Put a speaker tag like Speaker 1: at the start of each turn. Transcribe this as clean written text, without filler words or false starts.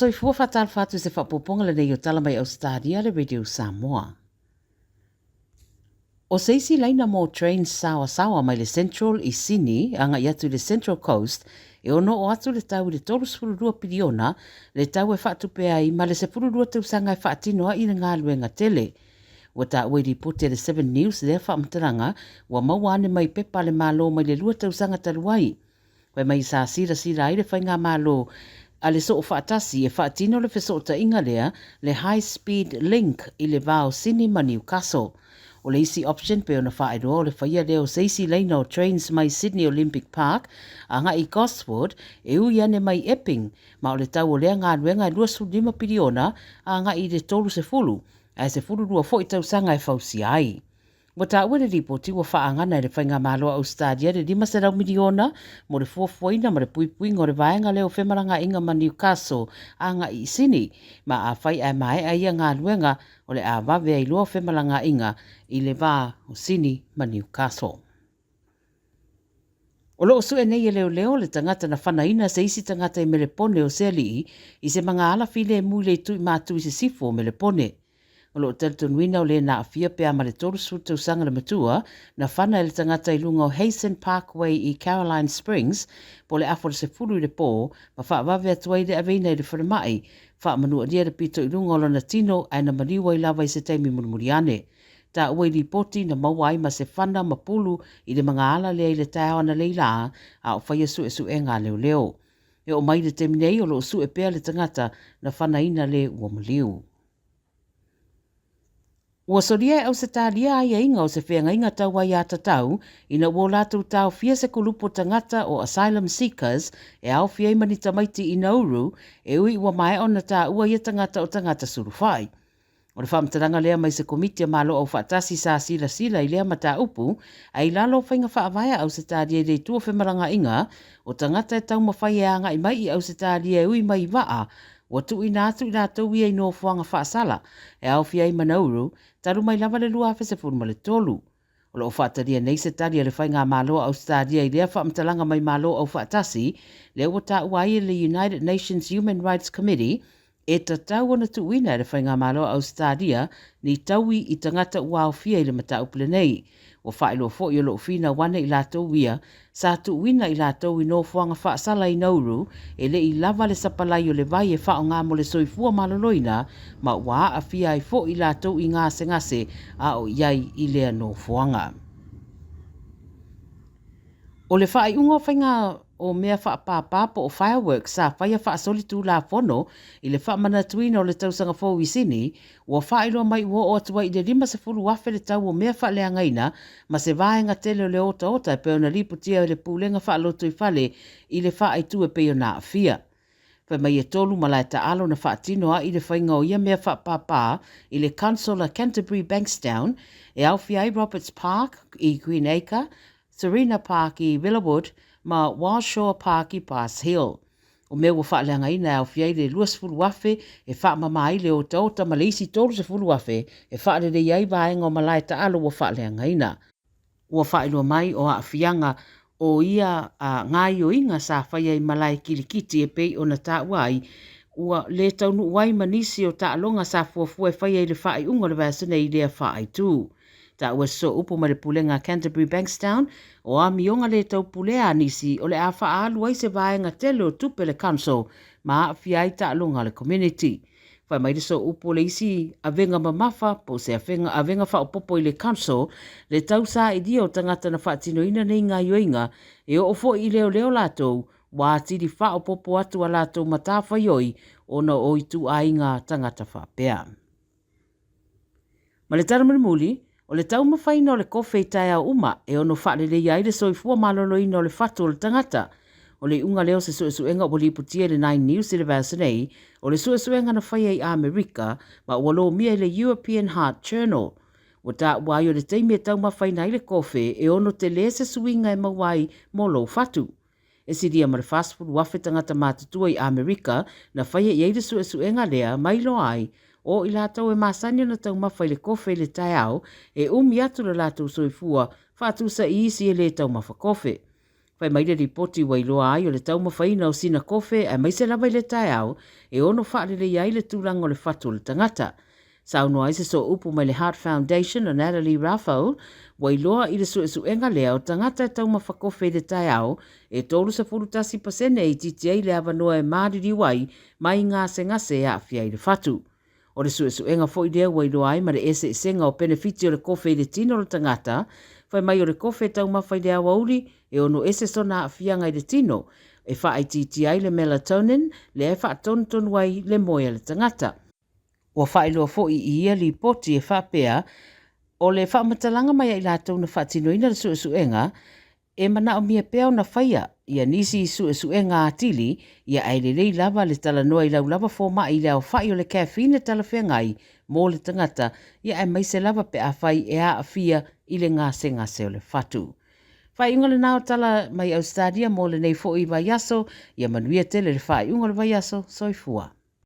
Speaker 1: soifua faatalofa atu i se faaopoopoga lenei o Tala Mai Ausetalia le Radio Samoa. O se isi laina mo trains saoasaoa mai le Central i Sydney agai atu i le Central Coast e ono oo atu le tau i le 32 piliona le tau e faatupe ai ma le 12 tausaga e faatino ai le galuega tele. Ua taua i lipoti a le Seven News lea faamatalaga ua maua ane mai pepa a le Malo mai le lua tausaga talu ai. Fai mai sa silasila ai le Faigamalo a le Soofaatasi e faatino le fesootaiga lea, le High Speed Link i le va o Sini ma Newcastle. O le isi option pei ona faailoa o le faia lea o se isi laina o trains mai Sydney Olympic Park agai i Gosford e ui ane mai Epping ma o le tau o lea galuega e 25 piliona agai i le 30 ae 12 foi tausaga e fausia ai. Ua taua i le lipoti ua faaagana e le Faigamalo a Ausetalia le $500 miliona mo le fuafuaina ma le puipuiga o le vaega lea o femalagaaiga ma Newcastle agai i Sini, ma afai ae maea ia galuega, o le a vave ai loa femalagaaiga i le va o Sini ma Newcastle. O lo o sue nei e leoleo le tagata na fanaina se isi tagata i Melepone o se alii i se magaala filemu i le itu i Matu i Sisifo o Melepone. O lo o talitonuina o le na aafia pe a ma le 30 tausaga le matua na fana e le tagata i luga o Hayson Parkway i Caroline Springs po o le afa o le 10 i le pō ma faavave atu ai le aveina i le falemai faamanualia le pito i luga o lona tino ae na maliu ai lava i se taimi mulimuli ane. Taua i lipoti na maua ai ma se fana ma pulu i le magaala lea i le taeao analeila a o faia suesuega a leoleo. E oo mai i le taimi nei o lo o sue pea le tagata na fanaina le ua maliu. Ua solia e Ausetalia aiaiga o se feagaiga tau aiatatau ina ua o latou taofia se kulupu o tagata o asylum seekers e aofia ai ma ni tamaiti i Nauru e ui ua maea ona taua ia tagata o tagata sulufai. O le faamatalaga lea mai se Komiti a Malo Aufaatasi sa silasila i lea mataupu, ae i lalo o faiga faavae a Ausetalia i le itu o femalagaaiga o tagata e taumafai e agai mai i Ausetalia e ui mai i vaa, ua tuuina atu i latou ia i nofoaga faasala e aofia ai ma Nauru talu mai lava le 2013. O lo o faatalia nei se tali a le Faigamalo a Ausetalia i lea faamatalaga mai Malo Aufaatasi, lea ua taua ai e le United Nations Human Rights Committee e tatau ona tuuina e le Faigamalo a Ausetalia ni taui i tagata ua aofia i le mataupu lenei. Ua faailoa foi o lo o finau ane i latou ia sa tuuina i latou i nofoaga faasala i Nauru e le i lava le sapalai o le vai e faaaoga mo le soifua maloloina ma ua aafia ai foi i latou i gasegase a o i ai i lea nofoaga. O le faaiuga o faiga o mea faapāpā po o fireworks sa faia faasolitulafono i le faamanatuina o le tausaga fou i Sini, ua faailoa mai ua oo atu ai i le 50,000 le tau o mea faaleagaina ma se vaega tele o le otaota e pei ona lipotia e le Pulega Faalotoifale i le faaitu e pei ona aafia. Fai mai e tolu malae taalo na faatino ai le faiga o ia mea faapāpā i le Council a Canterbury Bankstown e aofia ai Roberts Park i Greenacre, Serena Park i Villawood ma Walshaw Park i Pass Hill. O mea ua faaleagaina e aofia ai le 20,000 e faamama ai le otaota ma le isi 30,000 e faaleleia ai vaega o malae taalo ua faaleagaina. Ua faailoa mai o aafiaga o ia gaoioiga sa faia i malae kilikiti e pei ona taua ai, ua le taunuu ai ma nisi o taaloga sa fuafua e faia i le faaiuga o le vaiaso nei i lea faaitu. Taua se sooupu mai le pulega a Canterbury Bankstown, o amioga le taupulea a nisi o le a faaalu ai se vaega tele o tupe a le Council ma aafia ai taaloga a le community. Fai mai le sooupu o le isi avega mamafa po o se avega, avega faaopoopo i le Council le tausailia o tagata na faatinoina nei gaoioiga e oo foi i leoleo latou ua atili faaopoopo atu a latou matafaioi ona o ituaiga tagata faapea. Ma le tala mulimuli, o le taumafaina o le kofe i taeao uma e ono faaleleia ai le soifua maloloina o le fatu o le tagata. O le iuga lea o se suesuega ua lipotia i le Nine News i le vaiaso nei, o le suesuega na faia i Amerika ma ua lomia i le European Heart Journal. Ua taua ai o le taimi e taumafaina ai le kofe e ono tele se suiga e maua ai mo lou fatu. E silia ma le 40,000 tagata matutua i Amerika na faia i ai le suesuega lea ma iloa ai, o i latou e masani ona taumafa i le kofe i le taeao, e umi atu lo latou soifua faatusa i isi e le taumafa kofe. Fai mai le lipoti ua iloa ai o le taumafaina o sina kofe aemaise lava i le taeao e ono faaleleia ai le tulaga o le fatu o le tagata. Saunoa ai se sooupu mai le Heart Foundation o Natalie Raffo, ua iloa i le suesuega lea o tagata e taumafa kofe i le taeao e 31% e itiiti ai le avanoa e maliliu ai mai gasegase e aafia ai le fatu. O le suesuega foi lea ua iloa ai ma le eseesega o penefiti o le kofe i le tino o le tagata, fai mai o le kofe e taumafa i le aoauli e ono ese sona aafiaga i le tino, e faaitiitia ai le melatonin lea e faatonutonu ai le moe a le tagata. Ua faailoa foi i ia lipoti e faapea, o le faamatalaga mai a i latou na faatinoina le suesuega, e manaomia pea ona faia ia nisi suesuega atili, ia ae lelei lava le talanoa i lau lava fomai i le aofai o le caffeine e talafeagai mo le tagata, ia aemaise lava pe afai e aafia i le gasegase o le fatu. Faaiuga lena o tala mai Ausetalia mo lenei foi vaiaso, ia manuia tele le faaiuga o le vaiaso. Soifua.